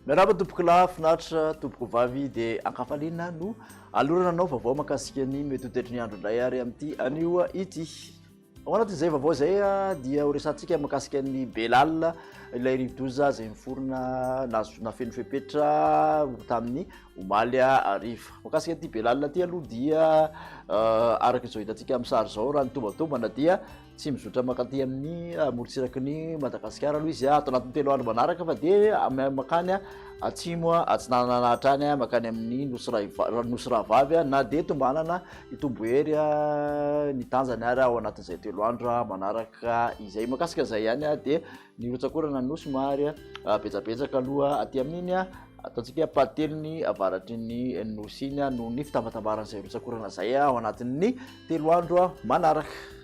Miarahaba tompoko lahy, finaritra tompoko vavy dia ankafaliana no alorana anao vaovao makasika ny mety ho toetry ny andro indray ary amin'ity anio ity. Ao anatin'izay vaovao izay dia ho resahantsika makasika ny Belal, ilay rivodoza izay miforona nahazo nafeno fepetra tamin'ny omaly hariva. Makasika ity Belal ity aloha dia araka izao hitantsika amin'ny sary izao raha ny tombatombana dia Tsy mizotra mankaty amin'ny morontsiraky ny Madagasikara aloha izy ato anatin'ny 3 andro manaraka fa dia mankany atsimo atsinanana hatrany mankany amin'ny nosy nosy rahavavy na dia tombanana hitombo hery ny tanjany ary ao anatin'izay 3 andro manaraka izay. Mahakasika izay ihany dia ny rotsak'orana no somary betsabetsaka aloha aty amin'iny ataontsika ampahatelony avaratry ny nosy iny noho ny fitambatambaran'izay rotsak'orana izay ao anatin'ny 3 andro manaraka.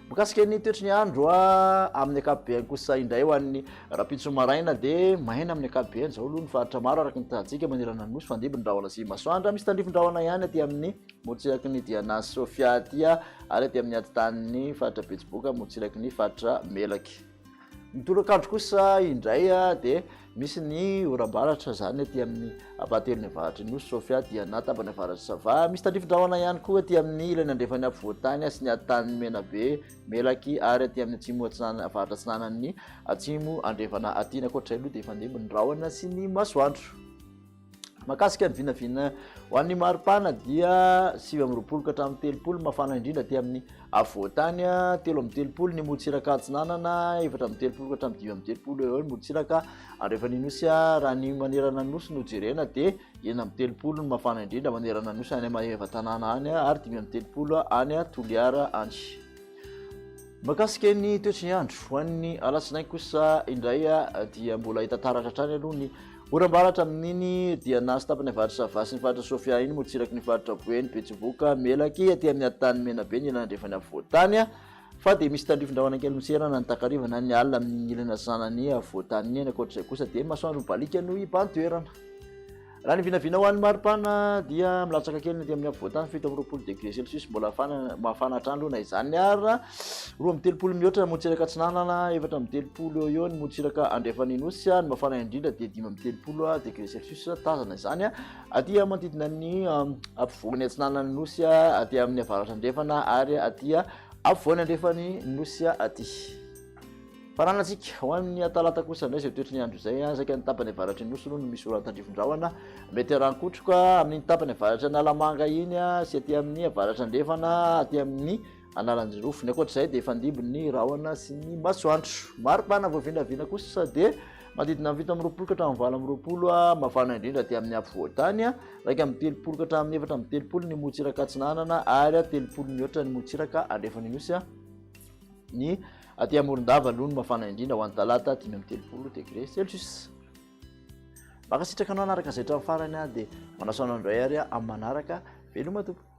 Mikasika ny toetry ny andro amin'ny ankapobeny kosa indray ho an'ny rahampitso maraina dia maina amin'ny ankapobeny izao aloha ny faritra maro araka ny tantsika manerana ny nosy fandimby ny rahona sy masoandro. Misy tandrifin-drahona ihany aty amin'ny morontsiraky ny Diana Sofia aty ary aty amin'ny atitanin'ny faritra Betsiboka morontsiraky ny faritra Melaky. Ny tolakandro kosa indray dia misy ny oram-baratra izany aty amin'ny ampahatelony avaratry ny Nosy Sofia, Diana, tapany avaratry Sava. Misy tandrifin-drahona ihany koa aty amin'ny ilany andrefan'ny afovoan-tany sy ny atitanin'i Menabe, Melaky ary aty amin'ny atsimo atsinanana avaratra atsinanan'ny atsimo andrefana aty. Ny ankoatr'izay aloha dia hifandimby ny rahona sy ny masoandro. Mahakasika ny vinavina ho an'ny maripana dia 29 ka hatramin'ny 30 mafana indrindra aty amin'ny afovoan-tany, 33 ny morontsiraka atsinanana, 34 ka hatramin'ny 35 eo eo ny morontsiraka andrefan'ny nosy. Raha ny manerana ny nosy no jerena dia 36 ny mafana indrindra manerana ny nosy any Maevatanàna any ary 35 any Toliara any. Mahakasika ny toetry ny andro ho an'ny alatsinainy kosa indray dia mbola hita taratra hatrany aloha ny oram-baratra amin'iny dia nahazo tapany avaratra Sava sy ny faritra Sofia iny morontsiraky ny faritra Boeny, Betsiboka, Melaky, aty amin'ny atitany Menabe ny ilany andrefan'ny afovoan-tany fa dia misy tandrifin-drahona kely miserana ny takariva na ny alina amin'iny ilany atsinanan'ny afovoan-tany iny. Ankoatr'izay kosa dia masoandro mibaliaka no hibahan-toerana. Raha ny vinavina ho an'ny maripana dia milatsaka kely ny aty amin'ny afovoan-tany, 27 degré celsius, mbola hafana, mafana hatrany aloha na izany ary 32 mihoatra ny morontsiraka atsinanana, 34 eo eo ny morontsiraka andrefan'ny nosy, ny mafana indrindra dia 35 degré celsius tazana izany aty manodidina ny afovoany atsinanan'ny nosy, aty amin'ny avaratra andrefana ary aty afovoany andrefan'ny nosy aty. Faranantsika ho an'ny talata kosa indray izay toetry ny andro izay. Saika ny tapany avaratry ny Nosy aloha no misy oran-tandrifin-drahona. Mety haran-kotroka amin'iny tapany avaratra Analamanga iny sy aty amin'ny avaratra andrefana aty amin'ny Analanjirofo. Ny ankoatr'izay dia hifandimby ny rahona sy ny masoandro. Maripana voavinavina kosa dia manodidina ny 27 ka hatramin'ny 28, mafana indrindra aty amin'ny afovoan-tany, 31 ka hatramin'ny 34 ny morontsiraka atsinanana ary 30 mihoatra ny morontsiraka andrefan'ny Nosy. Ny aty Morondava aloha no mafana indrindra ho an'ny talata 35 degré celsius. Mankasitraka anao hanaraka izay hatramin'ny farany aho dia manasa anao indray ary amin'ny manaraka. Veloma tompoko.